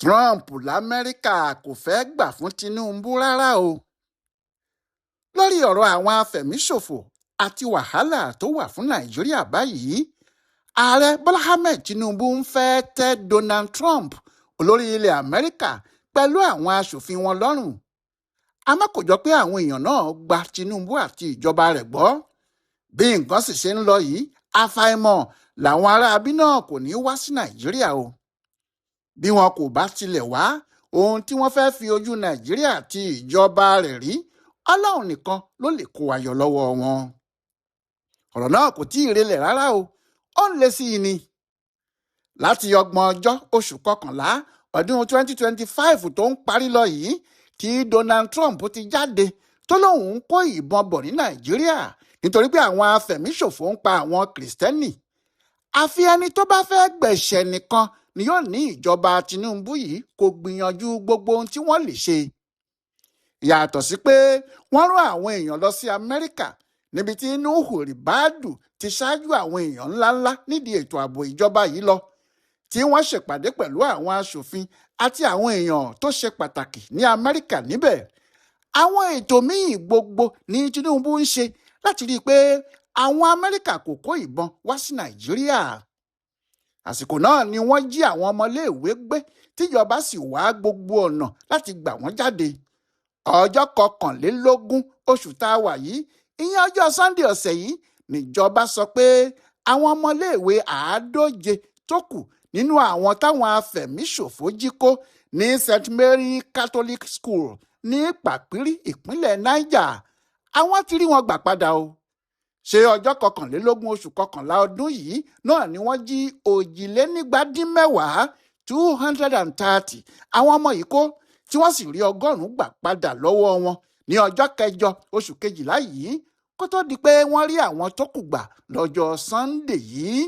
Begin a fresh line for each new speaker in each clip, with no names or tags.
Trump lamẹ́ríkà kò fẹ́ẹ́ gbà fún Tinubu rárá o. Lórí ọ̀rọ̀ àwọn afẹ̀míṣòfò àti wàhálà tó wà fún Nàìjíríà báyìí, Ààrẹ Bọ́lá Ahmed Tinubu ń fẹ́ẹ́ tẹ́ Donald Trump, olórí ilẹ̀ Amẹ́ríkà, pẹ̀lú àwọn aṣòfin wọn lọ́rùn. Àmọ́ kò jọ pé àwọn èèyàn náà gba Tinubu àti ìjọba rẹ̀ gbọ́. Bí nǹkan sì ṣe ń lọ yìí, àfàìmọ̀ làwọn aráabí náà kò ní í wá sí Nàìjíríà o. Bí wọn kò bá tilẹ̀ wá, ohun tí wọ́n fẹ́ẹ́ fi ojú Nàìjíríà àti ìjọba rẹ̀ rí, Ọlọ́run nìkan ló lè kó wa yọ lọ́wọ́ wọn. Ọ̀rọ̀ náà kò tí ì relẹ̀ rárá o, ó ń le sí i ni. Láti ọgbọ̀n ọjọ́ oṣù kọkànlá ọdún 2025 tó ń parí lọ yìí tí Donald Trump ti jáde tó lóun ń kó ìbọn bọ̀ ní Nàìjíríà nítorí pé àwọn afẹ̀míṣòfò ń pa àwọn Kìrìsìtẹ́nì. Àfi ẹni tó bá fẹ́ gbẹ̀ṣẹ̀ nìkan ni yóò ní ìjọba Tinubu yìí kò gbìyànjú gbogbo ohun tí wọ́n lè ṣe. Yàtọ̀ sí pé wọ́n rán àwọn èèyàn lọ sí Amẹ́ríkà níbi tí Nuhu Ribadu ti ṣáájú àwọn èèyàn ńláńlá nídìí ètò ààbò ìjọba yìí lọ, tí wọ́n ṣèpàdé pẹ̀lú àwọn aṣòfin àti àwọn èèyàn tó ṣe pàtàkì ní Amẹ́ríkà níbẹ̀. Àwọn ètò míì gbogbo ní Tinubu ń ṣe láti rí i pé àwọn Amẹ́ríkà kò kó ìbọn wá sí Nàìjíríà. Àsìkò náà ni wọ́n jí àwọn ọmọléèwé gbé, tíjọba sì wá gbogbo ọ̀nà láti gbà wọ́n jáde. Ọjọ́ 21 oṣù tá a wà yìí, ìyẹn ọjọ́ Sunday ọ̀sẹ̀ yìí, níjọba sọ pé àwọn ọmọléèwé 150 tó kù nínú àwọn táwọn afẹ̀míṣòfò jí kó ní St Mary Catholic School ní Pàpírí, ìpínlẹ̀ Niger, àwọn ti rí wọn gbà padà o. Ṣé ọjọ́ 21 oṣù kọkànlá ọdún yìí náà ni wọ́n jí 220, 230 àwọn ọmọ yìí kó, tí wọ́n sì rí 100 gbà padà lọ́wọ́ wọn ní ọjọ́ kẹjọ oṣù kejìlá yìí, kó tó di pé wọ́n rí àwọn tó kù gbà lọ́jọ́ Sunday yìí.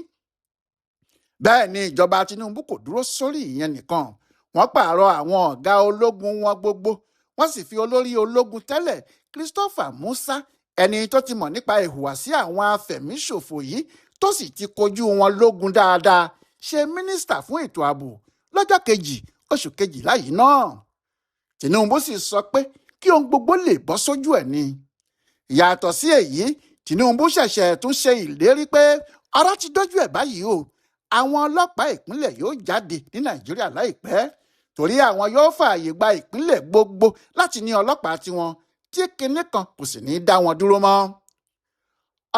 Bẹ́ẹ̀ ni ìjọba Tinubu kò dúró sórí ìyẹn nìkan. Wọ́n pààrọ̀ àwọn ọ̀gá ológun wọn gbogbo, wọ́n sì fi olórí ológun tẹ́lẹ̀ Christopher Musa, ẹni tó ti mọ̀ nípa ìhùwàsí àwọn afẹ̀míṣòfò yìí tó sì ti kojú wọn lógun dáadáa, ṣe mínísítà fún ètò ààbò lọ́jọ́ kejì oṣù kejìlá yìí náà. Tinubu sì sọ pé kí ohun gbogbo lè bọ́ sójú ẹ̀ ni. Yàtọ̀ sí èyí, Tinubu ṣẹ̀ṣẹ̀ tún ṣe ìlérí pé ọ̀rọ̀ ti dójú ẹ̀ báyìí o, àwọn ọlọ́pàá ìpínlẹ̀ yóò jáde ní Nàìjíríà láìpẹ́, torí àwọn yóò fààyè gba ìpínlẹ̀ gbogbo láti ní ọlọ́pàá tiwọn, tí kinní kan kò sì ní í dá wọn dúró mọ́.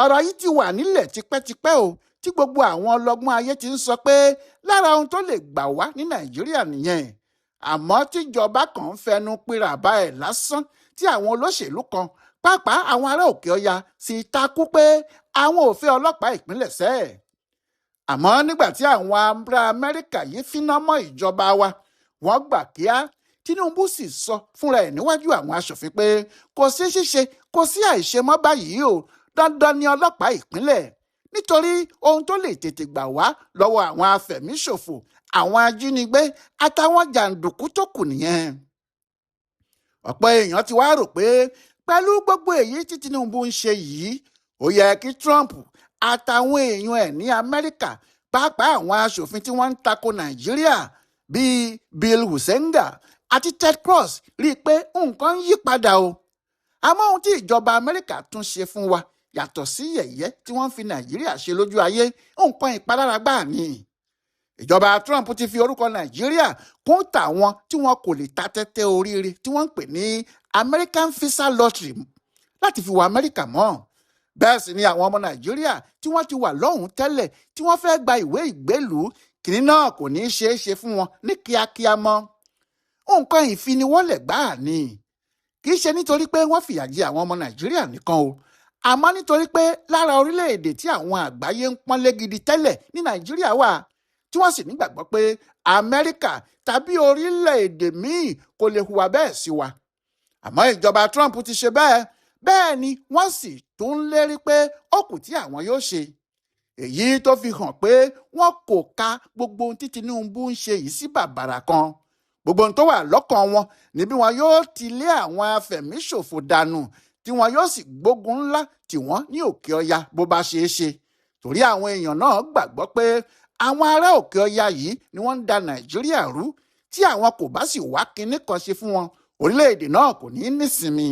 Ọ̀rọ̀ yìí ti wà nílẹ̀ tipẹ́tipẹ́ o, tí gbogbo àwọn ọlọ́gbọ́n ayé ti ń sọ pé lára ohun tó lè gbà wá ní Nàìjíríà nìyẹn. Àmọ́ tíjọba kan ń fẹnu pera bá ẹ̀ lásán, tí àwọn olóṣèlú kan, pàápàá àwọn ará òkè ọya, sì takú pé àwọn ò fẹ́ ọlọ́pàá ìpínlẹ̀ sẹ́ẹ̀. Àmọ́ nígbà tí àwọn ará Amẹ́ríkà yìí finá mọ́ ìjọba wa, wọ́n gbà kíá. Tinubu sì sọ fúnra ẹ̀ níwájú àwọn aṣòfin pé kò sí ṣíṣe, kò sí àìṣe mọ́ báyìí o, dandan ni ọlọ́pàá ìpínlẹ̀, nítorí ohun tó lè tètè gbà wá lọ́wọ́ àwọn afẹ̀míṣòfò, àwọn ajínigbé àtàwọn jàǹdùkú tó kù nìyẹn. Ọ̀pọ̀ èèyàn ti wá rò pé pẹ̀lú gbogbo èyí tí Tinubu ń ṣe yìí, ó yẹ kí Trump àtàwọn èèyàn ẹ̀ ní Amẹ́ríkà, pàápàá àwọn aṣòfin tí wọ́n ń tako Nàìjíríà bíi Bill Huizenga àti Ted Cruz, rí i pé nǹkan ń yí padà o. Àmọ́ ohun tí ìjọba Amẹ́ríkà tún ṣe fún wa yàtọ̀ sí yẹ̀yẹ́ tí wọ́n ń fi Nàìjíríà ṣe lójú ayé, nǹkan ìpalára gbáà ni. Ìjọba Trump ti fi orúkọ Nàìjíríà kún tàwọn tí wọn kò lè ta tẹ́tẹ́ oríire tí wọ́n ń pè ní American Visa Lottery láti fi wọ Amẹ́ríkà mọ́. Bẹ́ẹ̀ sì ni àwọn ọmọ Nàìjíríà tí wọ́n ti wà lọ́hùn-ún tẹ́lẹ̀ tí wọ́n fẹ́ gba ìwé ìgbélùú, kìnní náà kò ní í ṣeé ṣe fún wọn ní kíákíá mọ́. Nǹkan ìfiniwọ́lẹ̀ gbáà ni. Kì í ṣe nítorí pé wọ́n fìyà jẹ àwọn ọmọ Nàìjíríà nìkan o, àmọ́ nítorí pé lára orílẹ̀-èdè tí àwọn àgbáyé ń pọ́nlé gidi tẹ́lẹ̀ ní Nàìjíríà wà, tí wọ́n sì nígbàgbọ́ pé Amẹ́ríkà tàbí orílẹ̀-èdè míì kò lè hùwà bẹ́ẹ̀ sí wa. Àmọ́ ìjọba Trump ti ṣe bẹ́ẹ̀, bẹ́ẹ̀ ni wọ́n sì tún ń lérí pé ó kù tí àwọn yóò ṣe. Èyí tó fi hàn pé wọn kò ka gbogbo ohun tí Tinubu ń ṣe yìí sí bàbàrà kan. Gbogbo ohun tó wà lọ́kàn wọn ni bí wọn yóò ti lé àwọn afẹ̀míṣòfò dànù, tí wọn yóò sì gbógun ńlá tì wọ́n ní òkè ọya bó bá ṣeé ṣe. Torí àwọn èèyàn náà gbàgbọ́ pé àwọn ará òkè ọya yìí ni wọ́n ń da Nàìjíríà rú, Tí àwọn kò bá sì wá kinní kan ṣe fún wọn, orílẹ̀-èdè náà kò ní í nísinmi.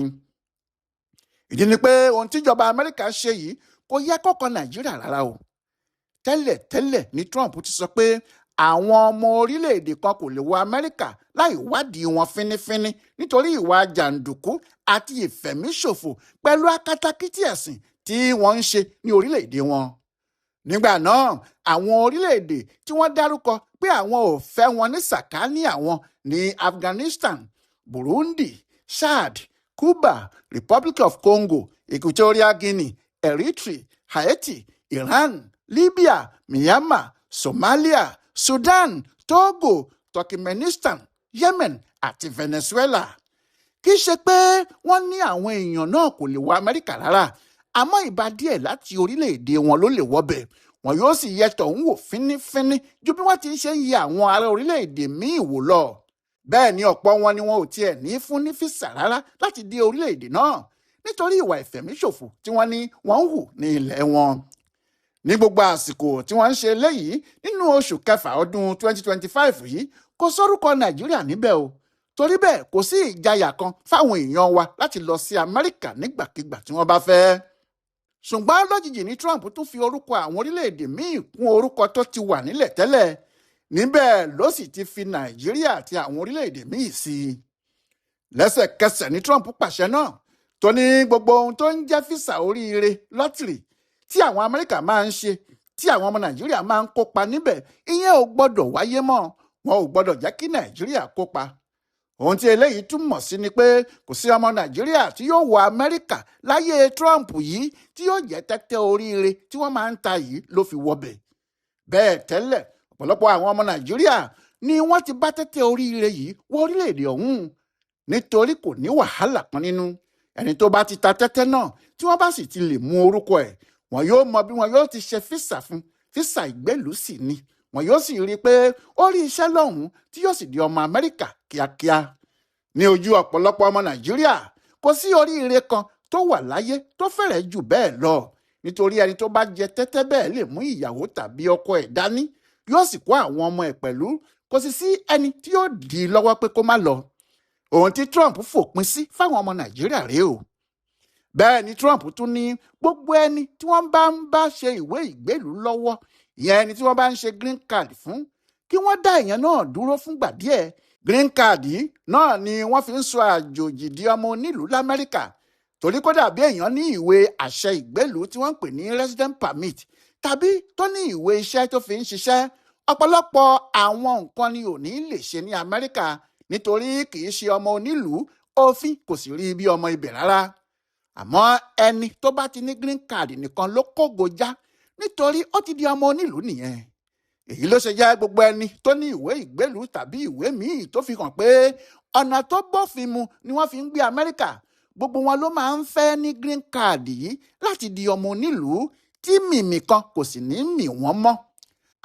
Ìdí ni pé ohun tíjọba Amẹ́ríkà ṣe yìí kò yẹ kó kan Nàìjíríà rárá o. Tẹ́lẹ̀tẹ́lẹ̀ ni Trump ti sọ pé àwọn ọmọ orílẹ̀-èdè kan kò lè wọ Amẹ́ríkà láì wádìí wọn fínífíní nítorí ìwà jàǹdùkú àti ìfẹ̀míṣòfò pẹ̀lú akatakítí ẹ̀sìn tí wọ́n ń ṣe ní orílẹ̀-èdè wọn. Nígbà náà, àwọn orílẹ̀-èdè tí wọ́n dárúkọ pé àwọn ò fẹ́ wọn ní sàkání àwọn ní Afghanistan, Burundi, Chad, Cuba, Republic of Congo, Equatorial Guinea, Eritrea, Haiti, Iran, Libya, Myanmar, Somalia, Sudan, Togo, Turkmenistan, Yemen àti Venezuela. Kì í ṣe pé wọ́n ní àwọn èèyàn náà kò lè wọ Amẹ́ríkà rárá, àmọ́ ìbá díẹ̀ láti orílẹ̀-èdè wọn ló lè wọbẹ̀. Wọn yóò sì yẹ tọ̀hún wò fínífíní ju bí wọ́n ti ń ṣe ń yẹ àwọn ará orílẹ̀-èdè míì wò lọ. Bẹ́ẹ̀ ni ọ̀pọ̀ wọn ni wọn ò tiẹ̀ ní fún ní físà rárá láti dé orílẹ̀-èdè náà nítorí ìwà ìfẹ̀míṣòfò tí wọ́n ní wọ́n ń hù ní ilẹ̀ wọn. Ní gbogbo àsìkò tí wọ́n ń ṣe eléyìí nínú oṣù kẹfà ọdún 2025 yìí, kò sórúkọ Nàìjíríà níbẹ̀ o. Torí bẹ́ẹ̀ kò sí ìjayà kan fáwọn èèyàn wa láti lọ sí Amẹ́ríkà nígbàkigbà tí wọ́n bá fẹ́. Ṣùgbọ́n lójijì ní Trump tún fi orúkọ àwọn orílẹ̀-èdè míì kún orúkọ tó ti wà nílẹ̀ tẹ́lẹ̀. Níbẹ̀ ló sì ti fi Nàìjíríà àti àwọn orílẹ̀-èdè míì sí i. Lẹ́sẹ̀kẹsẹ̀ ní Trump pàṣẹ náà tó ní gbogbo ohun tó ń jẹ́ físà oríire lọ́tìrì tí àwọn Amẹ́ríkà máa ń ṣe tí àwọn ọmọ Nàìjíríà máa ń kópa níbẹ̀, ìyẹn ò gbọ́dọ̀ wáyé mọ́. Wọn ò gbọ́dọ̀ jẹ́ kí Nàìjíríà kópa. Ohun tí eléyìí túmọ̀ sí ni pé kò sí ọmọ Nàìjíríà tí yóò wọ Amẹ́ríkà láyé Trump yìí tí yóò jẹ́ tẹ́tẹ́ oríire tí wọ́n máa ń ta yìí ló fi wọbẹ̀. Bẹ́ẹ̀ tẹ́lẹ̀, ọ̀pọ̀lọpọ̀ àwọn ọmọ Nàìjíríà ni wọ́n ti bá tẹ́tẹ́ oríire yìí wọ orílẹ̀-èdè ọ̀hún nítorí kò ní wàhálà kan nínú. Ẹni tó bá ti ta tẹ́tẹ́ náà tí wọ́n bá sì ti lè mú orúkọ ẹ̀, wọn yóò mọ bí wọn yóò ti ṣe físà fún. Físà ìgbélùú sì ni. Wọn yóò sì rí i pé ó rí iṣẹ́ lọ́hùn-ún tí yóò sì di ọmọ Amẹ́ríkà kíákíá. Ní ojú ọ̀pọ̀lọpọ̀ ọmọ Nàìjíríà, kò sí oríire kan tó wà láyé tó fẹ́rẹ̀ jù bẹ́ẹ̀ lọ. Nítorí ẹni tó bá jẹ tẹ́tẹ́ bẹ́ẹ̀ lè mú ìyàwó tàbí ọkọ ẹ̀ dání, yóò sì kó àwọn ọmọ ẹ̀ pẹ̀lú. Kò sì sí ẹni tí yóò dì í lọ́wọ́ pé kó má lọ. Ohun tí Trump fòpin sí fáwọn ọmọ Nàìjíríà rèé o. Bẹ́ẹ̀ ni Trump tún ní gbogbo ẹni tí wọ́n bá ń bá ṣe ìwé ìgbélùú lọ́wọ́, ìyẹn ẹni tí wọ́n bá ń ṣe green card fún, kí wọ́n dá ìyẹn náà dúró fúngbà díẹ̀. Green card yìí náà ni wọ́n fi ń sọ àjòjì di ọmọ onílùú l'Amẹ́ríkà. Torí kódà bí èèyàn ní ìwé àṣẹ ìgbélùú tí wọ́n ń pè ní resident permit tàbí tó ní ìwé iṣẹ́ tó fi ń ṣiṣẹ́, ọ̀pọ̀lọpọ̀ àwọn nǹkan ni ò ní lè ṣe ní Amẹ́ríkà nítorí kì í ṣe ọmọ onílùú, òfin kò sì rí bí ọmọ ibẹ̀ rárá. Àmọ́ ẹni tó bá ti ní green card nìkan ló kógo já nítorí ó ti di ọmọ onílùú nìyẹn. Èyí ló ṣe jẹ́ gbogbo ẹni tó ní ìwé ìgbélùú tàbí ìwé míì tó fi hàn pé ọ̀nà tó bófin mu ni wọ́n fi ń gbé Amẹ́ríkà, gbogbo wọn ló máa ń fẹ́ ní green card yìí láti di ọmọ onílùú tí mìmì kan kò sì ní mì wọ́n mọ́.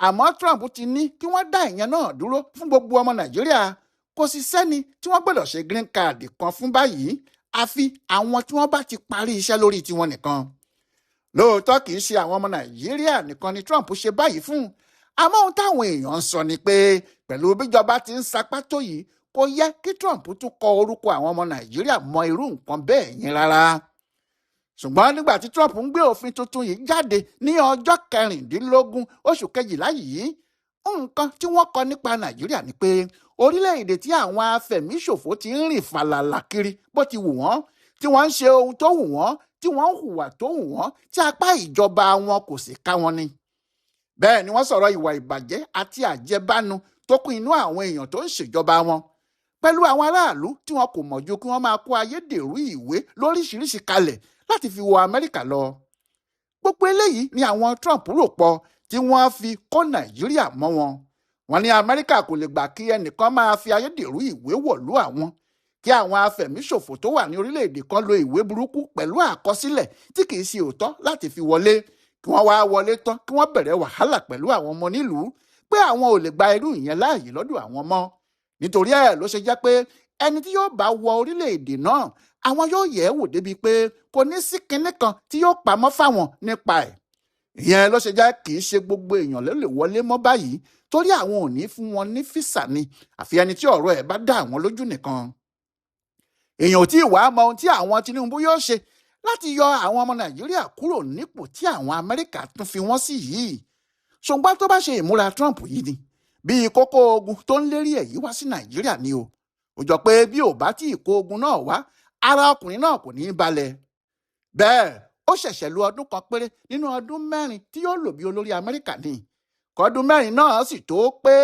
Àmọ́ Trump ti ní kí wọ́n dá ìyẹn náà dúró fún gbogbo ọmọ Nàìjíríà. Kò sì sẹ́ni tí wọ́n gbọ́dọ̀ ṣe green card kan fún báyìí, àfi àwọn tí wọ́n bá ti parí iṣẹ́ lórí tiwọn nìkan. Lóòótọ́ kì í ṣe àwọn ọmọ Nàìjíríà nìkan ni Trump ṣe báyìí fún. Àmọ́ ohun táwọn èèyàn ń sọ ni pé pẹ̀lú bíjọba ti ń sapá tó yìí, kò yẹ kí Trump tún kọ orúkọ àwọn ọmọ Nàìjíríà mọ irú nǹkan bẹ́ẹ̀ yẹn rárá. Ṣùgbọ́n nígbà tí Trump ń gbé òfin tuntun yìí jáde ní ọjọ́ 16 oṣù kejìlá yìí, nǹkan tí wọ́n kọ nípa Nàìjíríà ni pé orílẹ̀-èdè tí àwọn afẹ̀míṣòfò ti ń rìn fàlàlà kiri bó ti wù wọ́n, tí wọ́n ń ṣe ohun tó wù wọ́n, tí wọ́n ń hùwà tó wù wọ́n, tí apá ìjọba wọn kò sì ká wọn ni. Bẹ́ẹ̀ ni wọ́n sọ̀rọ̀ ìwà ìbàjẹ́ àti àjẹbánu tó kún inú àwọn èèyàn tó ń ṣèjọba wọn pẹ̀lú àwọn aráàlú tí wọn kò mọ̀ ju kí wọ́n máa kó ayédèrú ìwé lóríṣiríṣi kalẹ̀ láti fi wọ Amẹ́ríkà lọ. Gbogbo eléyìí ni àwọn Trump rò pọ̀ tí wọ́n fi kó Nàìjíríà mọ́ wọn. Wọ́n ní Amẹ́ríkà kò lè gbà kí ẹnìkan máa fi ayédèrú ìwé wọ̀lú àwọn, kí àwọn afẹ̀míṣòfò tó wà ní orílẹ̀-èdè kan lo ìwé burúkú pẹ̀lú àkọsílẹ̀ tí kì í ṣe òótọ́ láti fi wọlé, kí wọ́n wá wọlé tán kí wọ́n bẹ̀rẹ̀ wàhálà pẹ̀lú àwọn ọmọ nílùú pé àwọn ò lè gba irú ìyẹn láàyè lọ́dọ̀ àwọn mọ́. Nítorí ẹ̀ ló ṣe jẹ́ pé ẹni tí yóò bá wọ orílẹ̀-èdè náà, àwọn yóò yẹ̀ ẹ́ wò débi pé kò ní sí kinní kan tí yóò pamọ́ fáwọn nípa ẹ̀. Ìyẹn ló ṣe jẹ́ kì í ṣe gbogbo èèyàn ló lè wọlé mọ́ báyìí, torí àwọn ò ní fún wọn ní físà ni, àfi ẹni tí ọ̀rọ̀ ẹ̀ bá dá àwọn lójú nìkan. Èèyàn ò tí ì wá mọ ohun tí àwọn Tinubu yóò ṣe láti yọ àwọn ọmọ Nàìjíríà kúrò nípò tí àwọn Amẹ́ríkà tún fi wọ́n sí yìí. Ṣùgbọ́n tó bá ṣe ìmúra Trump yìí ni, bíi kókó ogun tó ń lérí ẹ̀ yìí wá sí Nàìjíríà ni o. Ó jọ pé bí ò bá tí ì kó ogun náà wá, ara ọkùnrin náà kò ní í balẹ̀. Bẹ́ẹ̀ ó ṣẹ̀ṣẹ̀ lo ọdún kan péré nínú ọdún 4 tí yóò lò bí olórí Amẹ́ríkà ni. Kọ́dún 4 náà sì tó pé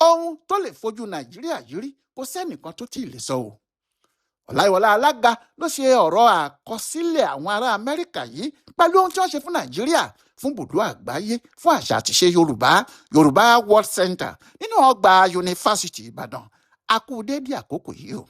ohun tó lè fojú Nàìjíríà yìí rí kò sẹ́nìkan tó tíì lè sọ o. Ọláyíwọlá Alága ló ṣe ọ̀rọ̀ àkọsílẹ̀ àwọn ará Amẹ́ríkà yìí pẹ̀lú ohun tí wọ́n ṣe fún Nàìjíríà, fún bùdó àgbáyé, fún àṣà àtiṣe Yorùbá, Yorùbá World Center nínú ọgbà Yunifásitì Ìbàdàn. A kú déédéé àkókò yìí o.